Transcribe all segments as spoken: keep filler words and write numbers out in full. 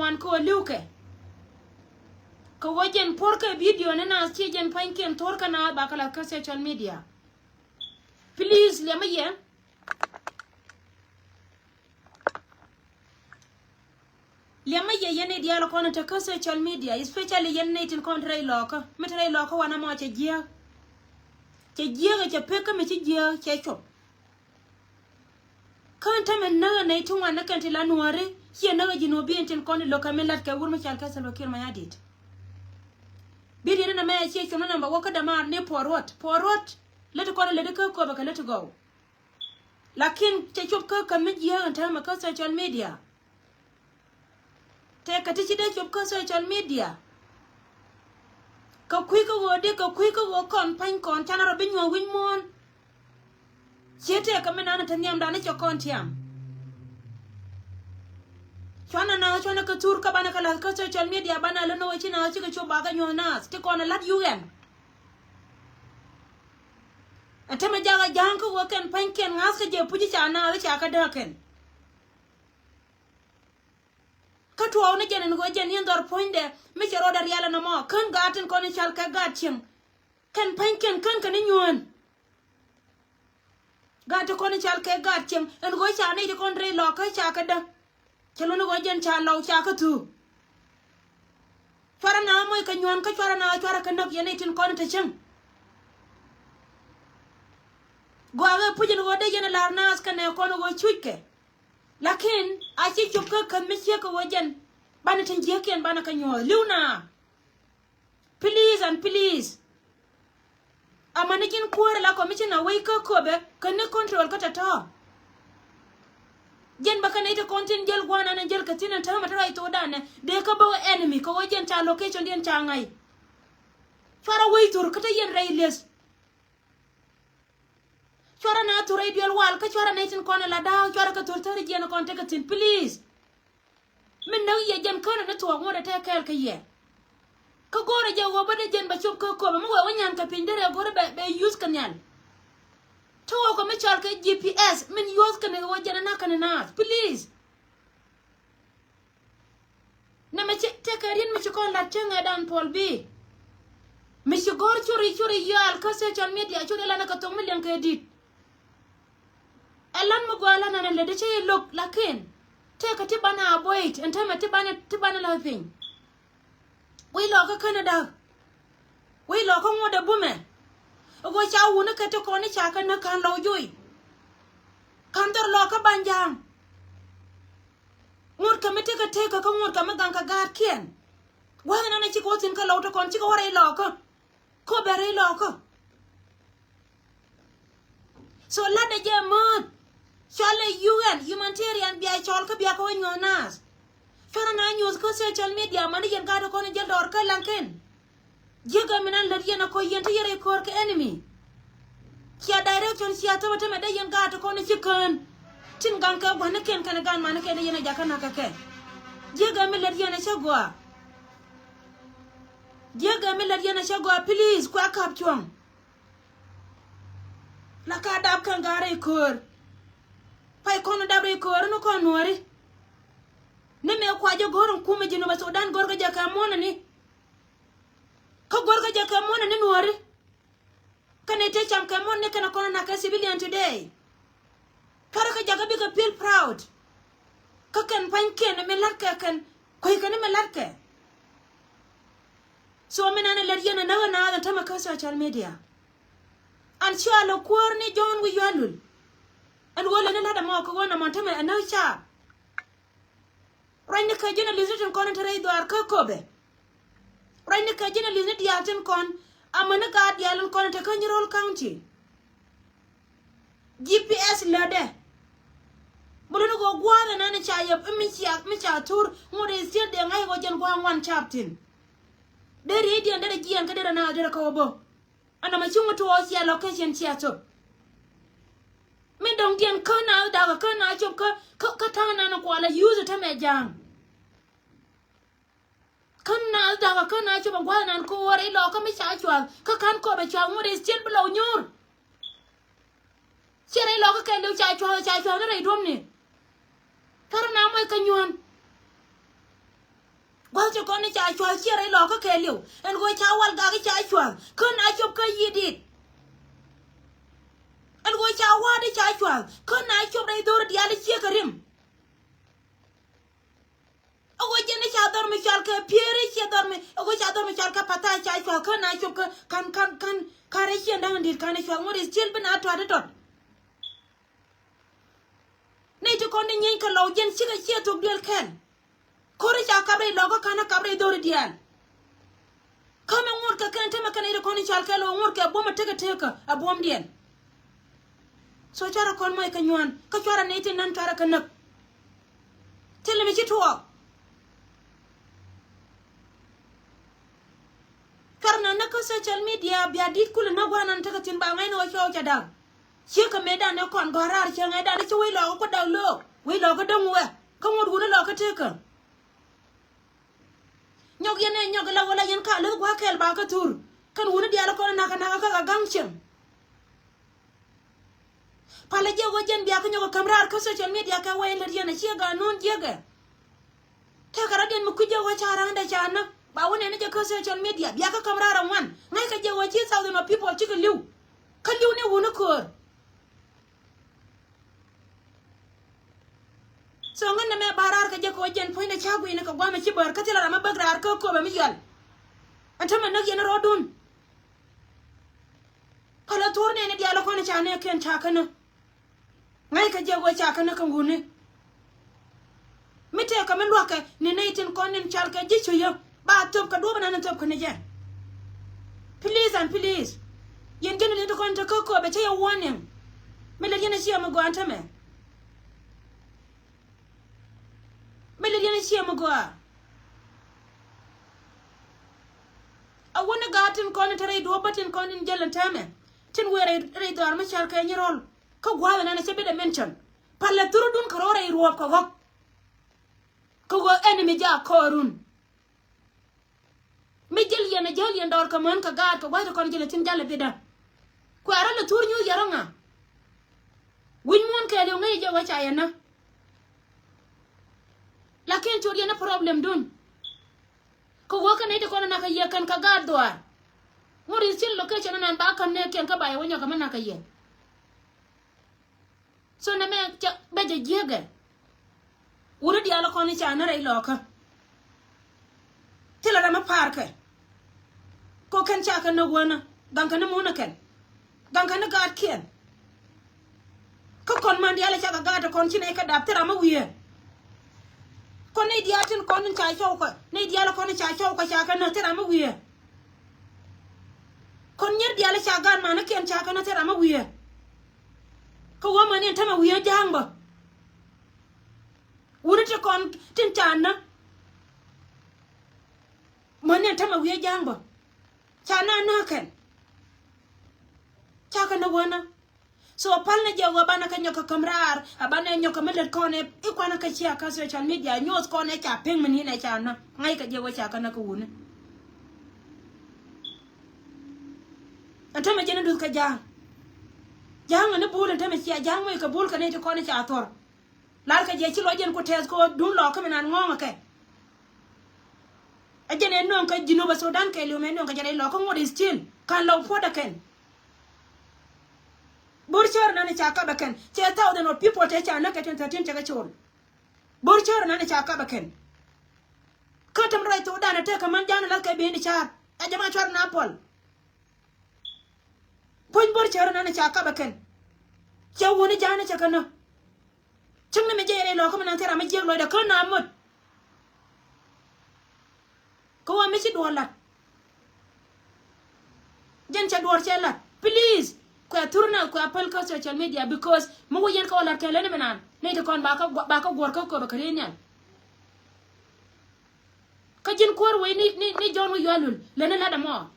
An kɛ wä li̱w kɛ kɛ wä jɛn puɔ̱r kɛ video ni naath ci jɛn pua̱nykiɛn thuɔ̱r kä naath ba kɛ la̱th kä social media. Please liɛmä yɛ. Liɛmä yɛ yɛn i̱ diaal kɔn te kä social media, especially yɛn nɛy tin kɔn te rɛy lɔɔkä mi te rɛy lɔɔkä wanɛ mɔ cɛ jiääk. Cɛ jiääk cɛ pek kä mi ci jiääk cɛ cop. Kä ɛn tämɛ näk ɛ nɛy ti ŋuan ni kɛn ti la nuääri ciɛ näk ɛ ji̱ nuɔ̱ɔ̱r bi ɛn tin kɔn i̱ lo̱k kɛ mi la̱t kɛ wur mi cal kɛ Salva Kiir Mayardit. Bi riet ɛn ɛmɛ ɛ ciɛ cuɔ̱m ni namba wä kä dämaar ni puɔ̱ɔ̱r ruɔ̱t puɔ̱ɔ̱r ruɔ̱t. Lät ti kɔn i̱ lät ti kä köpɛ kɛ lät ti gɔw. Lakin cɛ cop kä kɛ mi jiääk ɛn tämɛ kä social media. Tëëkɛ ti ci dee cop kä social media. Kɛ kui̱ kä ɣöö di kɛ kui̱ kä ɣöö kɔn pa̱ny kɔn canɛ rɔ bi nyuɔ̱ɔ̱ŋ wi̱c muɔ̱ɔ̱n. Cië tëëkɛ mi nanɛ te nhiamdan ni cɛ kɔn tiam. Cuanɛ na cuanɛ kɛ thur kä banɛ kɛ la̱th kä social media banɛ lä ni ɣöö ci na ɣä cikɛ cop bakɛ nyuɔ̱ɔ̱ŋ naath ti kɔn ɛ la̱t yuk ɛn. Ɛ tämɛ jakä ja̱a̱ŋ kä ɣöö kɛn pa̱nykiɛn ŋa̱th kä jɛ puc ca naath ca kä dääk kɛn. Kä tuɔɔk ni jɛn ɛn ɣöö jɛn yɛn dhɔr puɔ̱nydɛ mi cɛ rɔɔdɛ rial ɛn ɛmɔ kän gaat tin kɔn i̱ cal kɛ gaat cieŋ. Kɛn pa̱nykiɛn kän kɛn i̱ nyuɔ̱ɔ̱n. Gaat ti kɔn i̱ cal kɛ gaat cieŋ ɛn ɣöö ca nɛy ti kɔn rɛy lɔɔkä ca kɛ däk. Cɛ luni ɣöö jɛn ca lɔw ca kä thuuk. Cuarɛ na moc kɛ nyuɔ̱ɔ̱n kä cuarɛ na cuarɛ kɛ näk yɛn nɛy tin kɔn i̱ te cieŋ. Gɔaa ɣä puc ɛn ɣöö dee yɛn ɛ la̱r naath kɛnɛ kɔn ɣöö cuckɛ. Lakin a ci cop kä käth mi ciek kɛ ɣöö jɛn banɛ tin jiäkiɛn banɛ kɛ nyuɔ̱ɔ̱th li̱w na. Please and please. Amäni ji̱n kuäärä la commissioner wec kä köpɛ kä ni control kä tɔ̱tɔ̱. Ji̱n bä kä nɛy ti kɔn tin jäl gua̱a̱r nanɛ jäl kɛ thi̱n ɛn täämɛ te ruac thokdanɛ dee kä bä wä enemy kɛ ɣöö ji̱n ca location diɛn ca ŋa̱c. Cuarɛ wec thur kä te yɛn rɛy lieth. Cuarɛ na thur rɛy duel wal kä cuarɛ nɛy tin kɔn ɛ la da̱a̱k cuarɛ kɛ thur thäri jiɛn kɔn tekɛ thi̱n please. Mi näk yɛ jɛn känɛ ni thuɔɔk ŋuɔ̱t ɛ tɛk kɛɛl kä yɛ. Kä go̱o̱rɛ jɛ ɣöö bä dee jɛn bɛ cop kä köpɛ mi wee wä nyan kɛ piny derɛ go̱o̱rɛ bɛ bɛ yuth kɛ nhial. Te ɣöö kɛ mi cɔal kɛ G P S min yuth kɛn ɣöö jɛn ɛ nak kɛn ɛ naath please. Nɛ mi ci tekɛ riet mi ci kɔn lat cäŋɛ dan puɔl bi. Mi ci gɔ̱r curi curi yɔal kä social media curi lanɛ kɛ thok mi liɛŋ kɛ di̱t. Ɛ lan mi gɔaa lan ɛn ɛ lät ɛ cä yɛ lo̱k lakin tekɛ ti banɛ avoid ɛn tämɛ ti banɛ ti banɛ la̱th piny. Wi̱i̱ lɔɔkä känɛ da̱k. Wi̱i̱ lɔɔkä ŋuɔ̱t ɛ bumɛ. Ɛ ɣöö ca wuni kɛ ti kɔn i̱ ca kɛ näk ka̱n lɔw juɔy. Ka̱n dhɔr lɔɔkä ban ja̱a̱ŋ. Ŋuɔ̱t kɛ mi tekɛ tekɛ kä ŋuɔ̱t kɛ mi gaŋ kɛ ga̱a̱tkiɛn. Gua̱th ɛn ɛn ɛ cikɛ wä thi̱n kä lɔw ti kɔn cikɛ wä rɛy lɔɔkä. Kä bɛ rɛy lɔɔkä. So latdɛ jɛ määth. Cɔalɛ U N humanitarian bia cɔl kä bia kɛ wä nyuɔ̱th naath. Cuarɛ na nyuɔ̱th kä social media mani yɛn gaat kɔn jäl dɔɔr kä laŋ kɛn. Jiäkä mi nan lät yɛn a kɔ yɛn te yɛn rɛy köör kɛ enemy. Cia direction cia thämɛ tämɛ dee yɛn gaat kɔn ci kään. Tin gaŋ kɛ gua̱n ni kɛn kɛn gan mani kɛn dee yɛn a jakä nak kɛ kɛ. Jiäkä mi lät yɛn a cä gɔaa. Jiäkä mi lät yɛn a cä gɔaa please kuɛ kap cuɔ̱ŋ. La ka dap kɛn gaat rɛy köör. Pay kɔn dap rɛy köör ni kɔn nuɔ̱ɔ̱ri. Ni mëë kua jɛ go̱r in kumɛ Jinubä Sudan go̱r kä jɛ kɛ muɔ̱nɛ ni. Kä go̱r kä jɛ kɛ muɔ̱nɛ ni nuɔ̱ɔ̱ri. Kɛn ite cam kɛ muɔ̱n ni kɛn kɔn nak kɛ civilian today. Cuarɛ kä jakä bikɛ feel proud. Kä kɛn pa̱nykiɛn mi la̱tkɛ kɛn kueckɛ ni mi la̱tkɛ. So mi nanɛ lät yɛn ɛ näk ɛ naath ɛn tämɛ kä social media. An cua lɛ kuäär ni John wi̱i̱ yualul. Ɛn ɣöö lät ni la̱t ɛmɔ kɛ ɣöö nɔmɔ tämɛ ɛ näk caap. Ruacni kɛ journalist ni tin kɔn in te rɛy dhuaar kä köpɛ. Ruacni kɛ journalist ni diaal tin kɔn amäni gaat diaal in kɔn in te kä Nyirol County. G P S lätdɛ. Bä luni kɛ gua̱a̱th ɛn ɛn ca yɛp mi cia mi ca thur ŋot ɛ thiet dee ŋa̱c kɛ jɛn gua̱a̱th ŋuan caap thi̱n. Dee rieydiɛn derɛ jiɛɛn kä derɛ naath derɛ kä wä bä. Ɛn nɔmɔ ci ŋut tuɔɔk cia location cia thop. Min dɔ̱ŋ diɛn kä naath da̱kä kä naath cop kä kä ta̱a̱ naan kualɛ yuuth tämɛ ja̱a̱ŋ. Kä naath da̱kä kä naath cop a gua̱th naan ko̱o̱r ilɔɔkä mi ca cua̱th kä ka̱n köpɛ cua̱th ŋut is still bi lɔw nyuur. Ciɛ rɛy lɔɔkä kɛɛliw ca cua̱th ca cua̱th ni rɛy duɔ̱mni. Kä rɔ na moc kä nyuɔ̱ɔ̱n. Gua̱th ti kɔn ni ca cua̱th ciɛ rɛy lɔɔkä kɛɛliw. Ɛn ɣöö ca wal gak i̱ ca cua̱th kä na cop kä yi̱ dit. Ɛn ɣöö ca wa̱a̱t i̱ ca cua̱th kä na cop rɛy dho̱r diaal i̱ ciek kɛ rim. Ɛ ɣöö jɛn i̱ ca dhɔr mi cɔal kɛ pieri ciɛ dhɔr mi, ɛ ɣöö ca dhɔr mi cɔal kɛ pa̱tha ca cua̱th kä na cop kä ka̱n ka̱n ka̱n ka̱n rɛy ciɛ da̱ŋ in di̱t ka̱n i̱ cua̱th ŋot i̱ ciel bi na tua̱t i̱ tɔt. Nɛy ti kɔn ti nyieny kɛ lɔw jɛn cikɛ ciɛ thok duel kɛl. Ko̱ri ca kap rɛy lɔkä ka̱n a kap rɛy dho̱ri diaal. Kä mi ŋuɔ̱t kɛ kɛn temɛ kɛn nɛy ti kɔn i̱ cal kɛl ɣöö ŋuɔ̱t kɛ buɔ̱m a tekɛ tekɛ a buɔ̱mdiɛn. So cuarɛ kɔn mɔc kɛ nyuan kä cuarɛ nɛy ti nan cuarɛ kɛ näk. Thilɛ mi ci tuɔɔk. Cuarɛ na näk kä social media bia di̱t kulɛ näk gua̱a̱r nan tekɛ thi̱n ba ŋa̱cni ɣä cuɔɔk ca da̱k. Ciek kɛ mëëdan ɛ kɔn gɔ̱a̱r raar ciek ŋa̱cdan ɛ ci wec lɔɔkä kuäär da̱k lo̱o̱k wec lɔɔkä däŋ wɛ kä ŋot wun ɛ lɔɔkä tekɛ. Nyɔk yɛn ɛ nyɔk ɛ la wä la yɛn ka läth gua̱a̱r kɛɛl ba kä thur. Kɛn wuni diaal ɛ kɔn ɛ nakä nakä kä kɛ ga̱ŋ cieŋ. Palä jiɛ wä jɛn bia kä nyɔk ɛ käm raar kä social media kɛ wä yɛn lät yɛn ɛ ciɛ ga̱a̱ nuun jiɛkɛ. Tëëkɛ rɔ̱diɛn mi kui̱c jɛ ɣöö ca räändɛ ca näk ba wä nɛn ni jɛ kä social media bia kä käm raar aŋuan. Ŋäckɛ jɛ ɣöö ci thousand of people cikɛ li̱w. Kä li̱w ni wuni köör. So ŋän nɛmɛ ba raar kɛ jɛ kɛ ɣöö jɛn puɔ̱nydɛ ca guiyni kɛ gua̱a̱mɛ ci bäär kä thilɛ ram mi bäk raar kä köpɛ mi yɔl. Ɛn tämɛ näk yɛn rɔɔdun. Pälɛ thuɔ̱ɔ̱r nɛɛni diaal kɔn ca nɛɛkiɛn ca känä. Ŋa̱ckɛ jɛ ɣöö ca känä kä wuni. Mi tëëkɛ mi luäkɛ ni nɛy tin kɔn in cal kɛ ji̱ cucä ba thöp kɛ duɔ̱ɔ̱p ɛnan in thöp kɛ ni jɛ. Please and please. Yɛn ji̱n in ti kɔn te kä köpɛ cä yɛ warning. Mi lät yɛn a ciɛ mi gɔaa ɛn tämɛ. Mi lät yɛn a ciɛ mi gɔaa. A wuni gaat tin kɔn in te rɛy duɔ̱ɔ̱p bä tin kɔn in jäl ɛn tämɛ. Tin wëë rɛy, rɛy dhɔaar mi cal kɛ nyirɔl. Kä gua̱a̱th ɛnɛn a cä bi dɛ mention. Palɛ thurudun kɛ ro̱o̱ rɛy ruɔ̱ɔ̱p kɛ ɣɔ̱k. Kä ɣöö enemy jaak kɔɔrun. Mi jäl yɛn a jäl yɛn dɔɔr kɛ män kɛ gaat kɛ gua̱a̱th ti kɔn jäl a thi̱n jal a bidä. Kuɛ rɔ lɛ thur nyuuth yɛ rɔ ŋa. Wi̱ny muɔ̱ɔ̱n kɛɛliw ŋäc jɛ wä ca yɛn nä. Lakin cut yɛn a problem dun. Kä wä kä nɛy ti kɔn a nak a yɛ kɛn kɛ gaat dhuaar. Ŋut is still location ɛnɛn ba ka̱n nɛɛkiɛn kä ba yɛ wä nyɔk kɛ mi nak a yɛ. So nɛmɛ cɛ bɛ jɛ jiäkɛ. Wuni diaal kɔn i̱ ca ni rɛy lɔɔkä. Thilɛ ram mi pa̱a̱rkɛ. Ko kɛn ca kɛ ni wänä gaŋkɛ ni munä kɛn. Gaŋkɛ ni gaatkiɛn. Kä kɔn man diaal i̱ ca kɛ gaat kɔn ci nɛy kɛ dap thil ram mi wiee. Kɔn nɛy diaal tin kɔn in ca cɔwkɛ nɛy diaal kɔn in ca cɔwkɛ ca kɛ ni thil ram mi wiee. Kɔn nyier diaal i̱ ca gaat manikiɛn ca kɛ ni thil ram mi wiee. Kä wä mäni ɛn tämɛ wi̱i̱ ɛ ja̱a̱ŋ bä. Wuni ti kɔn tin ca nä. Mäni ɛn tämɛ wi̱i̱ ɛ ja̱a̱ŋ bä. Ca na nä kɛn. Ca kɛ nä wänä. So pal ni jɛ wä banɛ kɛ nyɔk kɛ käm raar a banɛ nyɔk kɛ mi lät kɔn ɛ i̱ kuanɛ kɛ cia kä social media nyuɔth kɔn ɛ ca piŋ mi ni nɛ ca nä. Ŋa̱ckɛ jɛ wä ca kɛ nä kɛ wuni. Ɛn tämɛ jɛn in duth kɛ ja̱a̱ŋ. Ja̱a̱ŋ ɛn i̱ bul ɛn tämɛ cia ja̱a̱ŋ mɔc kɛ bul kɛ nɛy ti kɔn i̱ ca thuɔ̱r. Lar kɛ jɛ ci lɔc jɛn ku tɛth kɛ ɣöö duun lɔɔkä mi nan ŋɔ̱ɔ̱ŋä kɛ. Ɛ jɛn ɛ nööŋ kɛ Jinub ɛ Sudan kɛ li̱w mɛ nööŋ kɛ jɛn ɛ lɔɔkä ŋot is still ka̱n lɔw puɔ̱t ɛ kɛn. Bor cäär nan i̱ ca kap ɛ kɛn cɛ thousand of people tɛ ca näk kɛ twenty thirteen cɛ kɛ col. Bor cäär nan i̱ ca kap ɛ kɛn. Kä täm rɔy thokdan ɛ tëëkɛ män ja̱a̱n ɛ la̱th kɛ bi̱i̱ni ca̱a̱t ɛ jɛ ma cuarɛ na puɔl. Puɔ̱ny bor cäär nan ca kap ɛ kɛn. Cɛ wuni ja̱a̱n cɛ kɛ nä. Cäŋ ni mi jɛ yɛn ilɔkä mi naŋ thil ram mi jiäk lɔcdɛ kä na mot. Kä wä mi ci duɔ̱ɔ̱r lat. Jɛn cɛ duɔ̱ɔ̱r cɛ lat. Please. Kuɛ thur na kuɛ päl kä social media because mi wä yɛn kä wä lat kɛ leni mi naan. Nɛy ti kɔn ba kä guɔ-, ba kä guɔ̱r kä köpɛ kä ri̱n nhial. Kä ji̱n kuäär wec ni, ni, ni Jɔ̱ɔ̱n wä yual lul lɛ ni lat ɛmɔ.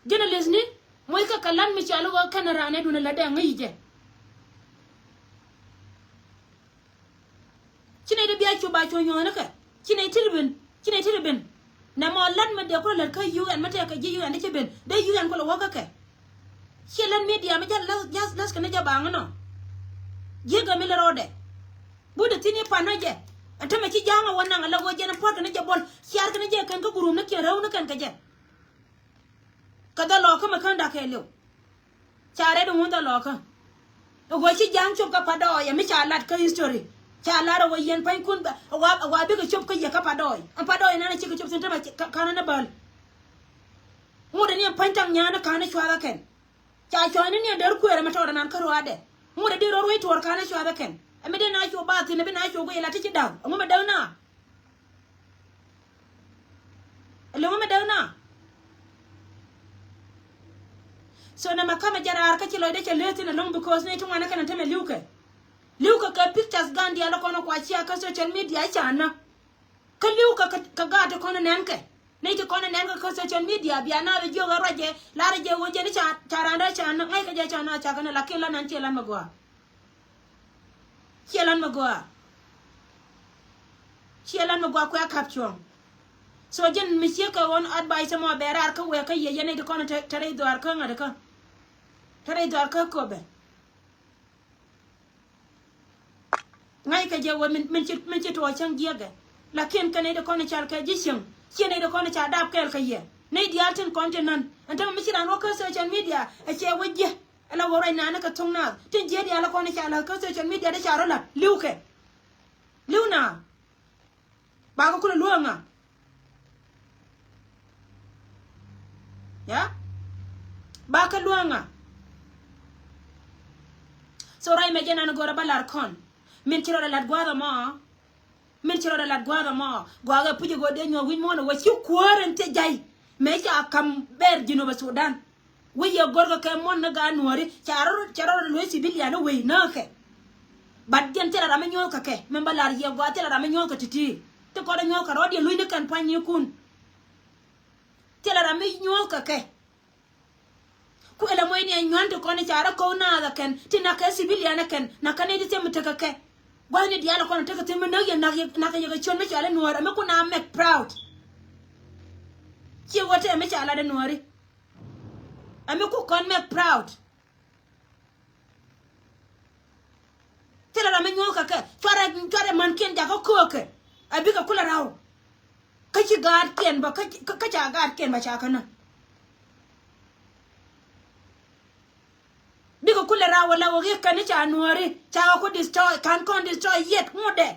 Ji̱n ɛ lith ni muɔc kä kɛ lat mi cɔal i̱ ɣöö kɛn raan ɛ duundɛ lat dee ŋäc jɛ. Ci nɛy ti bia cup ba cuɔ̱ŋ nyuɔ̱ɔ̱nikɛ ci nɛy ti ri ben, ci nɛy ti ri ben. Nɛ mɔ lat mi dee kulɛ lät kä U N mi tɛk kɛ ji̱ U N ti ci ben dee U N kulɛ wä kä kɛ. Ciɛ lät media mi jɛ läth, läth, läth kɛ ni jɛ baŋ inɔ. Ji̱ gɛ mi lät rɔɔdɛ. But thi̱n i̱ pan nɔ jɛ. Ɛn tämɛ ci ja̱a̱ŋ ɛ wä naŋ ɛ lɛ ɣöö jɛn ɛ puɔ̱t kɛn jɛ buɔl ciaar kɛn jɛ kɛn kä group ni kiɛn räw ni kɛn kɛ jɛ. Kɛ dhɛ lɔɔkä mɛ kän da̱k kɛɛliw. Ca rɛt in wun dhɛ lɔɔkä. Ɛ ɣöö ci ja̱a̱ŋ cop kä Padɔɔy ɛ mi ca lat kä history. Ca lat ɛ ɣöö yɛn pa̱nykun bɛ ɛ wa, ɛ wa bikɛ cop kä yɛ kä Padɔɔy. Ɛn Padɔɔy nɛn ɛ cikɛ cop thi̱n tämɛ ci- kä- ka̱n ɛn ɛ bäl. Ŋut ɛn yɛn pa̱ny taŋ nya̱a̱n ɛ ka̱n ɛ cuath ɛ kɛn. Ca cua̱ny ni ni ɛ däär kuëër ɛmɛ tɔɔt ɛnan kä ruaadɛ. Ŋut ɛ di rɔ ruec tuɔɔr ka̱n ɛ cuath ɛ kɛn. Ɛmɛ dee na cu ba thi̱n ɛ bi na cu guic ɛ la ti ci da̱k. Ɛŋu mɛ däk na? Ɛlɔ̱ŋ mɛ däk na. So nɛ ma kamɛ jɛ raar kä ci lɔcdɛ cɛ lëë thin ɛlɔ̱ŋ because ni ti ŋuan ɛ kɛn ɛ tämɛ li̱wkɛ. Li̱wkɛ kɛ pictures gan diaal ɛ kɔn ɛ kua cia kä social media ɛ ca nä. Kä li̱w kä, kä, kä gaat ti kɔn nɛn kɛ. Nɛy ti kɔn nɛn kɛ kä social media bia na bɛ jiök ɛ ruacɛ lar jɛ wä jɛ ni ca, ca randä ca nä ŋa̱c kɛ jɛ ca nä ca kɛ nä lakin la nan ciɛ lan mɛ gɔaa. Ciɛ lan mɛ gɔaa. Ciɛ lan mɛ gɔaa kuɛ a kap cuɔ̱ŋ. So jɛn mi ciek kɛ ɣɔn advice mɔ bɛ raar kä wɛɛ kä yɛ yɛn nɛy ti kɔn te, te rɛy dhɔaar kä ŋa̱t kä. Te rɛy dhɔaar kä köpɛ. Ŋa̱ckɛ jɛ wee min, min ci, min ci tuɔɔk cäŋ jiäkɛ. Lakin kɛ nɛy ti kɔn i̱ cal kɛ ji̱ cieŋ. Ciɛ nɛy ti kɔn i̱ ca dap kɛɛl kɛ yɛ. Nɛy diaal tin kɔn tin nän. Ɛn tämɛ mi ci raan wä kä social media. Ɛ cɛ wä jiɛ. Ɛ la wä ruac naan ni kɛ thoŋ naath. Tin jiɛ diaal kɔn i̱ ca lä kä social media ti ca rɔ la̱t. Li̱wkɛ. Li̱w naath. Bakɛ kulɛ luäŋä. Ya. Bakɛ luäŋä. So ruac mɛ jɛ nan go̱rɛ bä lar kɔn. Min ci rɔ lat gua̱a̱th ɛmɔ. Min ci rɔ lat gua̱a̱th ɛmɔ. Gua̱a̱th ɛ puc ɛ go̱r dee nyuɔ̱k wi̱c muɔ̱ɔ̱n ɛ wä ci kuäär in thie jay. Mëë ca kam bɛr Jinubä Sudan. Wec yɛ gɔ̱rkɛ kɛ muɔ̱n ni gaat nuɔ̱ɔ̱ri ca rɔ, ca rɔ luee civilian ni wec nääkɛ. But jɛn thilɛ ram mi nyuɔ̱thkɛ kɛ min bä lar yɛ gɔaa thilɛ ram mi nyuɔ̱thkɛ ti̱ti̱. Ti kɔn ɛ nyuɔ̱thkɛ rɔ̱diɛn luc ni kɛn pua̱nykun. Thilɛ ram mi nyuɔ̱thkɛ kɛ. Ku ɛlɛ muɔ̱cni ɛ nyuan ti kɔn i̱ ca rɔ ko̱w naath ɛ kɛn ti nak kɛ civilian ɛ kɛn nak kɛ ni ti thiɛm mi tekɛ kɛ. Gua̱thni diaal ɛ kɔn ɛ tekɛ thiɛm mi näk yɛ nak yɛ nak kɛ yɛ kɛ ciön mi cɔal i̱ nuɔ̱ɔ̱r ɛ mi kun a mɛk proud. Ciɛ wä tɛm mi ca lat i̱ nuɔ̱ɔ̱ri. Ɛ mi ku kɔn mɛk proud. Thilɛ ram mi nyuɔ̱th kɛ kɛ cuarɛ cuarɛ mänkiɛn jakä köökɛ. Ɛ bikɛ kulɛ raw. Kä ci gaatkiɛn bä kä kä ca gaatkiɛn bä ca kä nä. Bikɛ kulɛ raw wala wä ɣi̱i̱k kɛn i̱ ca nuɔ̱ɔ̱ri ca wä ku destroy ka̱n kɔn destroy yet ŋutdɛ.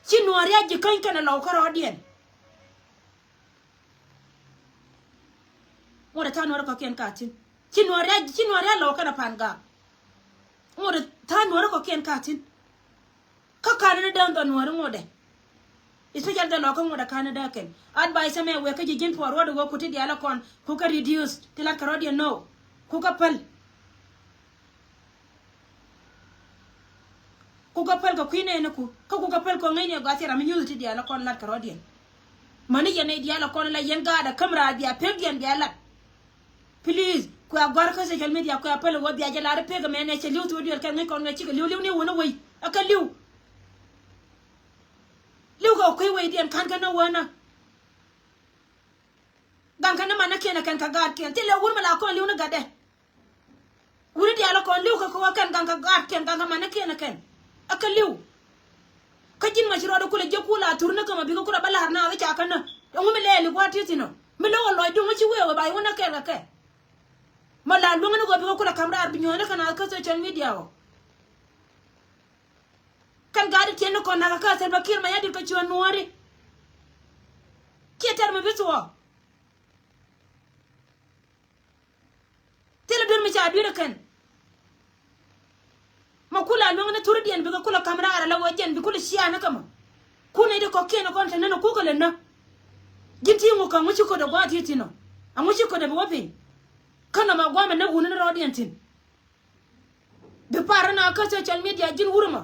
Ci nuɔ̱ɔ̱ri a ji̱ käny kɛnɛ lɔw kärɔɔdiɛn. Ŋuɔ̱t ɛ tha̱a̱ŋ nuɔ̱ɔ̱ri kɔ̱kiɛn ka thi̱n ci nuɔ̱ɔ̱ri a ci nuɔ̱ɔ̱ri a lɔw kɛnɛ pa̱a̱n gaak. Ŋuɔ̱t ɛ tha̱a̱ŋ nuɔ̱ɔ̱ri kɔ̱kiɛn ka thi̱n. Kä ka̱n ni däŋ dhɔ nuɔ̱ɔ̱ri ŋuɔ̱t ɛ. Especially dhɛ lɔkä ŋuɔ̱t ɛ ka̱n ni däŋ kɛn advice ɛmɛ wek kä ji̱ ji̱n puɔ̱ɔ̱r ruɔ̱t ɛ wek ku ti diaal ɛ kɔn ku kä reduce ti lat kärɔɔdiɛn nöö ku kä päl. Ku kä päl kɛ kui̱ nɛɛni ku kä ku kä päl kɛ ŋäcni ɛ gɔaa thil ram mi nyuuth ti diaal ɛ kɔn lat kɛ rɔ̱diɛn. Mäni yɛn nɛy diaal ɛ kɔn la yɛn gaat ɛ käm raar bia pekdiɛn bia lat. Please kuɛ a gɔ̱a̱r kä social media kuɛ a päl ɛ wä bia jɛ lar ɛ pek ɛmɛn ɛ cɛ li̱w thok duël kɛ ŋäc kɔn ŋäc cikɛ li̱w li̱w ni wun ɛ wei ɛ kɛ li̱w. Li̱w kɛ kui̱ weidiɛn ka̱n kɛ ni wänä. Gaŋ kɛ ni manä kiɛn ɛ kɛn kɛ gaatkiɛn thilɛ wun mɛ la kɔn li̱w ni gatdɛ. Wuni diaal ɛ kɔn li̱w kɛ kɛ wä kɛn gaŋ kɛ gaatkiɛn gaŋ kɛ manikiɛn ɛ kɛn. Ɛ kɛ li̱w. Kä ji̱n ma ci rɔɔdɛ kulɛ jiäk kula thurni kä ma bikɛ kulɛ bä la̱r naath ca kä nä. Ɛŋu mi lɛɛli gua̱a̱r ti thi̱n ɔ mi lo̱k ɛ lɔc duŋ ci wee wee ba iwä nä kɛɛl kɛ kɛ. Ma la luäŋni ɣöö bikɛ kulɛ ka̱m raar bi nyuɔ̱ɔ̱ni kɛ naath kä social media ɔ. Kɛn gaatkiɛn ni kɔn nakä kä Salva Kiir Mayardit kɛ ciöön nuɔ̱ɔ̱ri. Ciɛ tɛr mi bi thuɔɔ. Thilɛ duer mi ca dui̱r ɛ kɛn. Ma kulɛ a luäŋ ni thuridiɛn bikɛ kulɛ ka̱m raar ala wee jɛn bi kulɛ cia ni kɛ mɔ. Kun nɛy ti kɔ̱kiɛn ɛ kɔn te nän ɛ kukɛ lɛ nä. Ji̱n ti ŋu kä ŋu ci köt ɛ gua̱a̱th ti thi̱n ɔ. Aŋu ci köt ɛ bi wä piny. Kä nɔmɔ gua̱a̱mɛ näk wuni ni rɔɔdiɛn thi̱n. Bi par na kä social media ji̱n wurmä.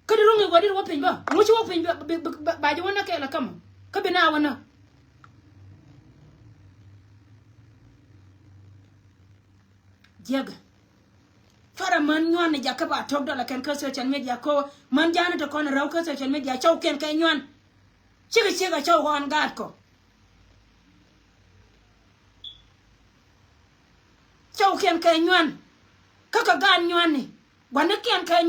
Kä di ro̱ŋ i̱ wä di wä piny bä ŋu ci wä piny bä ba ji̱ wä nä kɛɛl ɛ kämä kä bi na wä nä. Jiäkɛ cuarɛ män nyuan ni jakä ba tɔk dɔlɛ kɛn kä social media ko män ja̱a̱n ni te kɔn rɛw kä social media cɔw kɛn kɛ nyuan. Cikɛ ciek a cɔw kɔn gaat kɔ. Cɔw kiɛn kɛ nyuan. Kä kɛ gaat nyuan ni gua̱n ni kiɛn kɛ